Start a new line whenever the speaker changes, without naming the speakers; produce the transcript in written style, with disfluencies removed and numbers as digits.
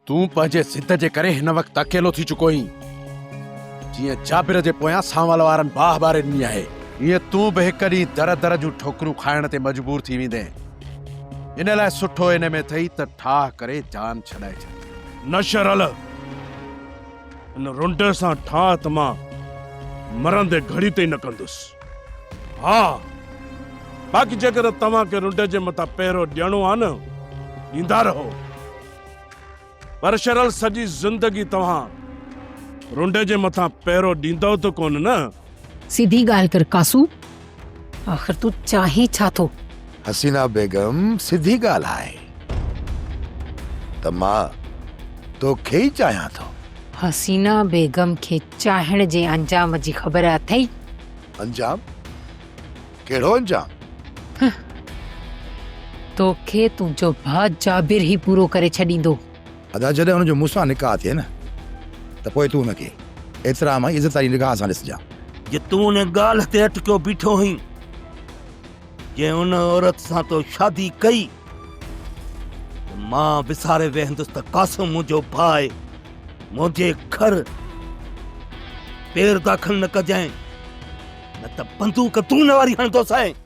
تون پنهنجي ضد جي ڪري هن وقت اڪيلو ٿي چڪو آهين. جيئن جابر جي پويان سانول وارن باهه ٻاري ڏني آهي، ايئن تون به هڪ ڏينهن در در جون ٺوڪريون کائڻ تي مجبور ٿي ويندين. ان لاء سٺو ان ۾ اٿئي ته ٺاهه ڪري جان ڇڏائي ڇڏ.
نه شرل، ان رنڊ سان ٺاهه ته مان مرندي گهڙي تائين نه ڪندس. ها، باقي جيڪڏهن توهان کي رنڊ جي مٿان پهرو ڏيڻو آهي نه، ڏيندا رهو. پر شرل سڄي زندگي توهان رنڊ جي مٿان پهرو ڏيندؤ ته ڪونه نه؟
سڌي ڳالهه ڪر قاسو، آخر تون چاهين ڇا ٿو؟
حسينه بيگم سڌي ڳالهه آهي ته مان توکي ئي چاهيان ٿو.
حسينه بيگم کي چاهڻ جي انجام جي خبر اٿئي؟
انجام؟ ڪهڙو انجام؟
توکي تنهنجو ڀاء جابر ئي پورو ڪري ڇڏيندو.
ادا جڏهن هن جو مون سان نڪاح ٿئي نه ته پوء تون هن کي احترام ۽ عزت واري نگاهه سان ڏسجان.
جي تون ان ڳالهه تي اٽڪيو بيٺو هئين جنهن ان عورت سان تو شادي ڪئي ته مان وساري ويهندس ته قاسم منهنجو ڀاء آهي. منهنجي گهر پير داخل نه ڪجانء. نه ته بندوق تون واري هڻندوسانء.